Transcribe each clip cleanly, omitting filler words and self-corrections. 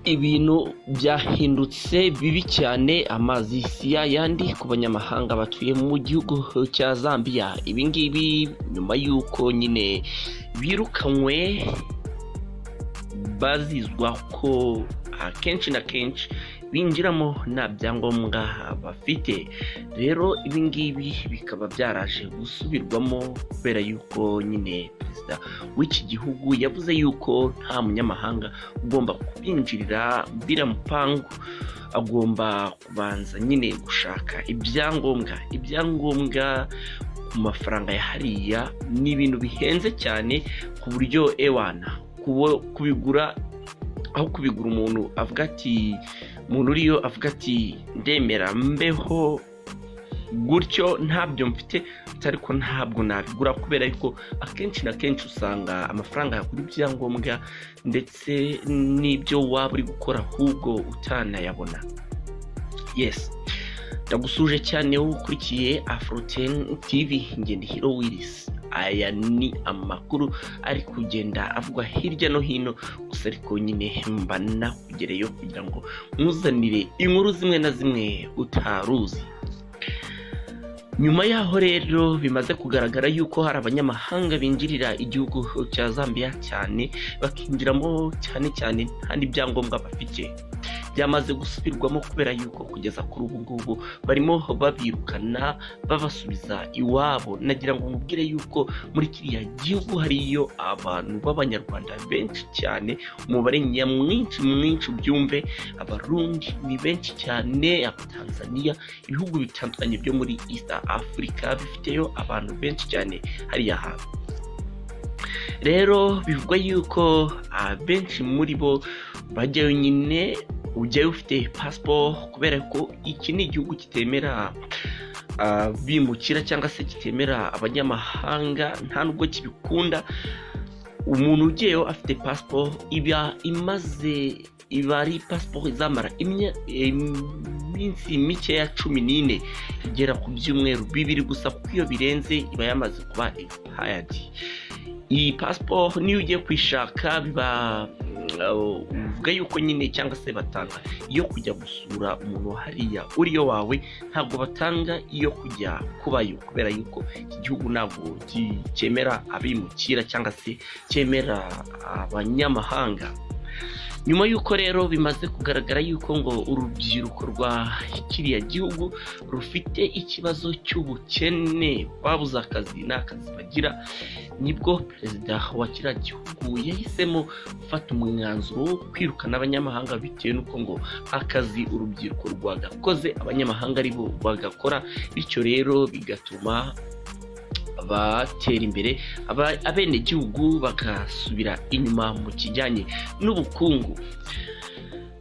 Ibintu byahindutse bibi cyane, amazi si yayandi ku banyamahanga batuye mu gihugu cya Zambia. Ibi ngibi nyuma y'uko nyine birukanywe bazizwa ko akenshi na kenshi binjiramo nta byangombwa bafite. Rero ibi ngibi bikaba byaraje gusubirwamo kubera yuko nyine perezida w'iki gihugu yavuze yuko nta munyamahanga ugomba kubinjirira biriya mupangu, agomba kubanza nyine gushaka ibyangombwa ku mafaranga ya hariya ni ibintu bihenze cyane ku buryo ewana kubigura, aho kubigura umuntu avuga ati umuntu uriyo avuga ati ndemera mbeho gutyo ntabyo mfite, ariko ntabwo nabigura kubera yuko akenshi na kenshi usanga amafaranga yagura ibyangombwa ndetse n'ibyo waba uri gukora ahubwo utanayabona. Yes, ndagusuje cyane wowe ukurikiye Afro10 TV, ngende Hero Willis. Aya ni amakuru ari kugenda avugwa hirya no hino, gusa ariko nyine mba nakugereyo kugira ngo nkuzanire inkuru zimwe na zimwe utaruzi. Nyuma yaho rero bimaze kugaragara yuko hari abanyamahanga binjirira igihugu cya Zambia cyane, bakinjiramo cyane cyane nta n'ibyangombwa bafite, byamaze gusubirwamo kubera yuko kugeza kuri ubu ngubu barimo babirukana babasubiza iwabo. Nagira ngo mubwire yuko muri kiriya gihugu hariyo abantu b'abanyarwanda benshi cyane, umubare nyamwinshi mwinshi ubyumve, abarundi ni benshi cyane, abatanzania, ibihugu bitandukanye byo muri East Africa bifiteyo abantu benshi cyane hariya hantu. Rero bivugwa yuko abenshi muri bo bajyayo nyine ujyayo ufite passport, kubera ko iki ni igihugu kitemera bimukira cyangwa se kitemera abanyamahanga, nta nubwo kibikunda. Umuntu ugiyeyo afite passport iba imaze, iba ari passport izamara iminsi mike ya 14 igera ku byumweru 2 gusa, kuko iyo birenze iba yamaze kuba expired. Iyi passport niyo ugiye kwishaka biba uvuga yuko nyine cyangwa se batanga iyo kujya gusura umuntu hariya uriyo wawe, ntabwo batanga iyo kujya kubayo kubera yuko iki gihugu ntabwo cyemera abimukira cyangwa se cyemera abanyamahanga. Nyuma y'uko rero bimaze kugaragara yuko ngo urubyiruko rwa kiriya gihugu rufite ikibazo cy'ubukene, babuze akazi n'akazi bagira, nibwo perezida wa kiriya gihugu yahisemo gufata umwanzuro wo kwirukana abanyamahanga bitewe n'uko ngo akazi urubyiruko rwagakoze abanyamahanga aribo bagakora, bityo rero bigatuma batera imbere, abenegihugu bagasubira inyuma mu kijyanye n'ubukungu.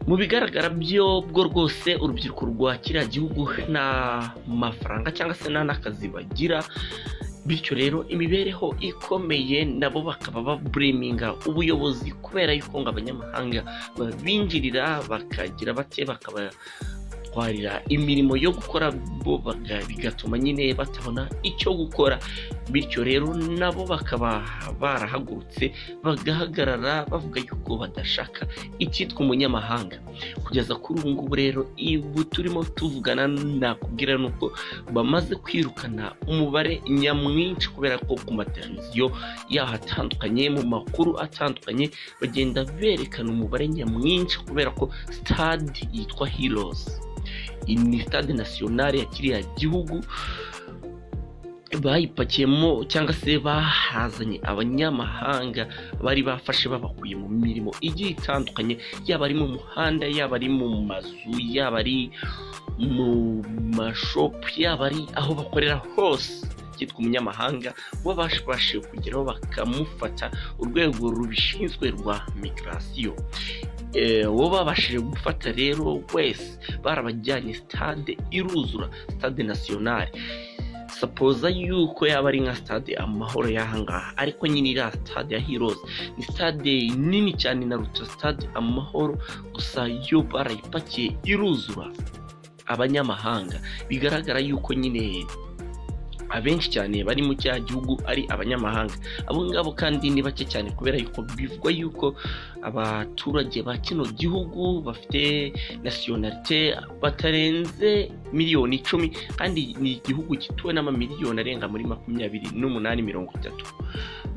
Mu bigaragara byo bwo rwose urubyiruko rwa kiriya gihugu nta mafaranga cyangwa se nta n'akazi bagira, bityo rero imibereho ikomeye nabo bakaba baburiminga ubuyobozi kubera yuko ngo abanyamahanga babinjirira bakagira bate bakaba twarira imirimo yo gukora bo bigatuma nyine batabona icyo gukora, bityo rero nabo bakaba barahagurutse bagahagarara bavuga yuko badashaka icyitwa umunyamahanga. Kugeza kuri ubu ngubu rero ubu turimo tuvugana nakubwira nuko bamaze kwirukana umubare nyamwinshi kubera ko ku mateleviziyo yaho atandukanye mu makuru atandukanye bagenda berekana umubare nyamwinshi kubera ko stade yitwa Heroes ni stade nationale ya kiriya gihugu bayipakiyemo cyangwa se bahazanye abanyamahanga bari bafashe babakuye mu mirimo igiye itandukanye, yaba ari mu muhanda, yaba ari mu mazu, yaba ari mu mashopu, yaba ari aho bakorera hose cyitwa umunyamahanga bo babashije kugeraho bakamufata. Urwego rubishinzwe rwa migration uwo babashije gufata rero wese barabajyanye stade iruzura, stade nationale. Sapoza yuko yaba ari nka stade Amahoro y'ahangaha, ariko nyine iriya stade ya Heroes ni stade nini cyane na ruta stade Amahoro, gusa yo barayipakiye iruzura abanyamahanga. Bigaragara yuko nyine Abenshi cyane bari mu cya gihugu ari abanyamahanga. Abo ngabo kandi ni bake cyane, kubera yuko bivugwa yuko abaturage ba kino gihugu bafite nationalité batarenze miliyoni 10, kandi ni igihugu gituwe n'amamiliyoni arenga muri 28, 30.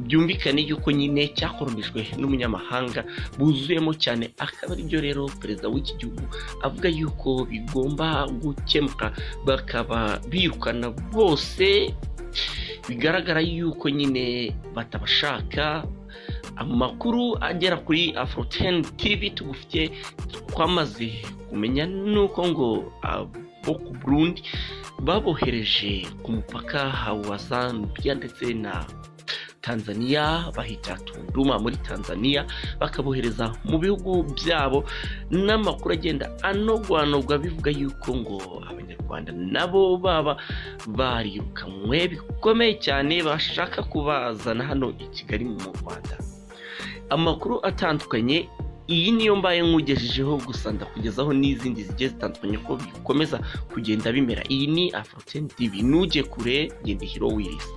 Byumvikane yuko nyine cyakoronijwe n'umunyamahanga buzuyemo cyane. Akaba aribyo rero perezida w'iki gihugu avuga yuko bigomba gukemuka, bakaba birukana bose bigaragara yuko nyine batabashaka. Amakuru agera kuri Afro10 TV tugufitiye, twamaze kumenya nuko ngo abo ku Burundi babohereje ku mupaka wa Zambia ndetse na Tanzania, bahita Tunduma muri Tanzania, bakabohereza mu bihugu byabo. N'amakuru agenda anogwanogwa bivuga yuko ngo Abanyarwanda nabo baba barirukanwe bikomeye cyane, bashaka kubazana hano i Kigali mu Rwanda. Amakuru atandukanye, iyi niyo mbaye nkugejejeho gusa, ndakugezaho n'izindi zigiye zitandukanye ko bikomeza kugenda bimera. Iyi ni Afro10 TV, ntujye kure, genda Hero Willis.